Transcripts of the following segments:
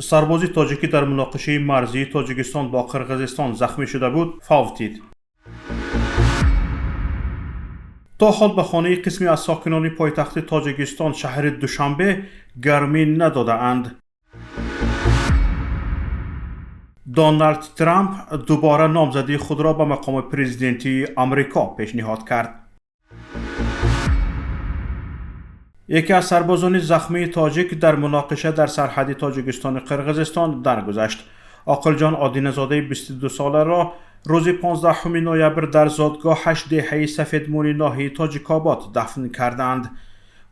Сарбози тоҷикӣ дар муноқишаи марзии Тоҷикистон бо Қирғизистон захмӣ шуда буд, фавтид. То ҳол ба хонаи қисме аз сокинони пойтахти Тоҷикистон, шаҳри Душанбе, гармӣ надодаанд. Доналд Трамп дубора номзадии худро ба мақоми президентии Амрико пешниҳод кард. Яке аз сарбозони захмии тоҷик дар муноқиша дар сарҳади Тоҷикистону Қирғизистон даргузашт. Оқилҷон Одиназодаи 22-соларо рӯзи 15 ноябр дар зодгоҳаш, деҳаи Сафедмуни ноҳияи Тоҷикобод, дафн карданд.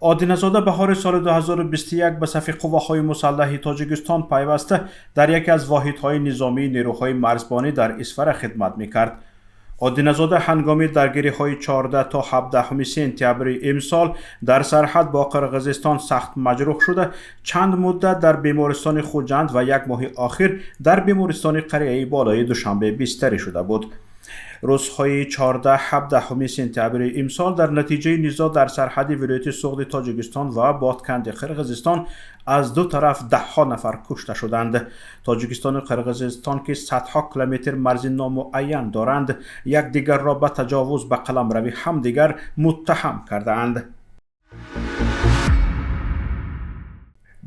Одиназода баҳори соли 2021 ба сафи қувваҳои мусаллаҳи Тоҷикистон пайваста, дар яке аз воҳидҳои низомии нерӯҳои марзбонӣ дар Исфара хидмат мекард. Одиназода ҳангоми даргириҳои 14 то 17 сентябри имсол дар сарҳад бо Қирғизистон сахт маҷрӯҳ шуда, чанд муддат дар бемористони Хуҷанд ва як моҳи охир дар бемористони қарияи болои Душанбе бистарӣ шуда буд. Рӯзҳои 14-17 сентябри имсол дар натиҷаи низоъ дар сарҳади вилояти Суғди Тоҷикистон ва Ботканди Қирғизистон аз ду тараф даҳҳо нафар кушта шуданд. Тоҷикистону Қирғизистон, ки садҳо километр марзи номуайян доранд, якдигарро ба таҷовуз ба қаламрави ҳамдигар муттаҳам кардаанд.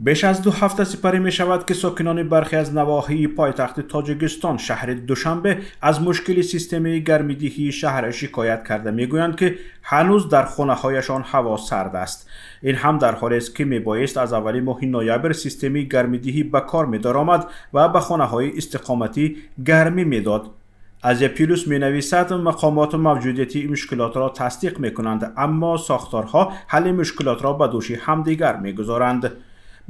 Беш аз 2 ҳафта сипарӣ мешавад, ки сокинони бархе аз навоҳии пойтахти Тоҷикистон, шаҳри Душанбе, аз мушкили системаи гармидиҳии шаҳр шикоят карда, мегӯянд, ки ҳанӯз дар хонаҳояшон ҳаво сард аст. Ин ҳам дар ҳолест, ки мебоист аз аввали моҳи ноябр системаи гармидиҳӣ ба кор медаромад ва ба хонаҳои истиқоматӣ гармӣ медод. Азия Плюс менависад, мақомоту мавҷудияти мушкилотро тасдиқ мекунанд, аммо сохторҳо ҳалли мушкилотро ба дӯши ҳамдигар мегузоранд.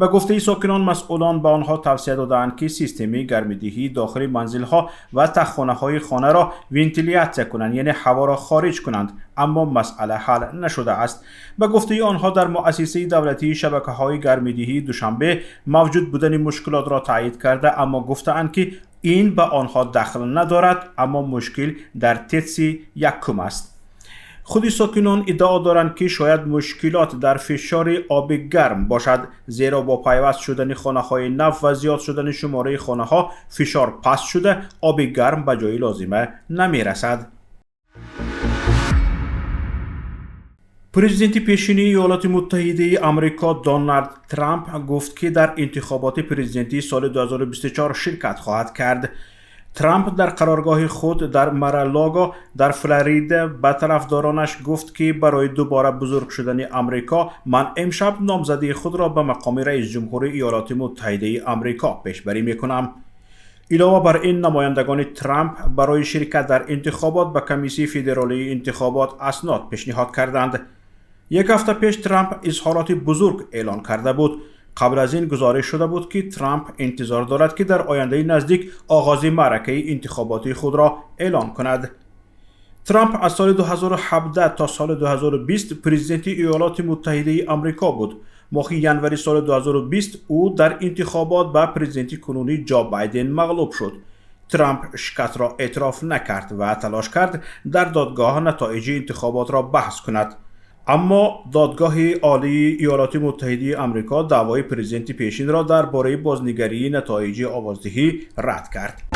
Ба гуфтаи сокинон, масъулон ба онҳо тавсия додаанд, ки системаи гармидиҳии дохили манзилҳо ва таххонаҳои хонаро вентилятсия кунанд, яъне ҳаворо хориҷ кунанд, аммо масъала ҳал нашудааст. Ба гуфтаи онҳо, дар муассисаи давлатии шабакаҳои гармидиҳии Душанбе мавҷуд будани мушкилотро таъйид карда, аммо гуфтаанд, ки ин ба онҳо дахл надорад, аммо мушкил дар ТЭЦи якум аст. Худи сокинон иддао доранд, ки шояд мушкилот дар фишори оби гарм бошад, зеро бо пайваст шудани хонаҳои нав ва зиёд шудани шумораи хонаҳо фишор паст шуда, оби гарм ба ҷои лозима намерасад. Президенти пешинии Иёлоти Муттаҳидаи Амрико Доналд Трамп гуфт, ки дар интихоботи президентии соли 2024 ширкат хоҳад кард. Трамп дар қароргоҳи худ дар Маралого дар Флорида ба тарафдоронаш гуфт, ки барои дубора бузург шудани Амрико ман имшаб номзадии худро ба мақоми раисҷумҳури Иёлоти Муттаҳидаи Амрико пешбарӣ мекунам. Илова бар ин, намояндагони Трамп барои ширкат дар интихобот ба Комиссияи федералии интихобот аснод пешниҳод карданд. Як ҳафта пеш Трамп изҳороти бузург эълон карда буд. Қабл аз ин гузориш шуда буд, ки Трамп интизор дорад, ки дар ояндаи наздик оғози маъракаи интихоботии худро эълон кунад. Трамп аз соли 2017 то соли 2020 президенти Иёлоти Муттаҳидаи Амрико буд. Моҳи январи соли 2020 ӯ дар интихобот ба президенти кунунӣ Ҷо Байден мағлуб шуд. Трамп шикастро эътироф накард ва талош кард дар додгоҳ натоиҷи интихоботро баҳс кунад, аммо Додгоҳи Олии Иёлоти Муттаҳидаи Амрико даъвои президенти пешинро дар бораи бознигарии натоиҷи овоздиҳӣ рад кард.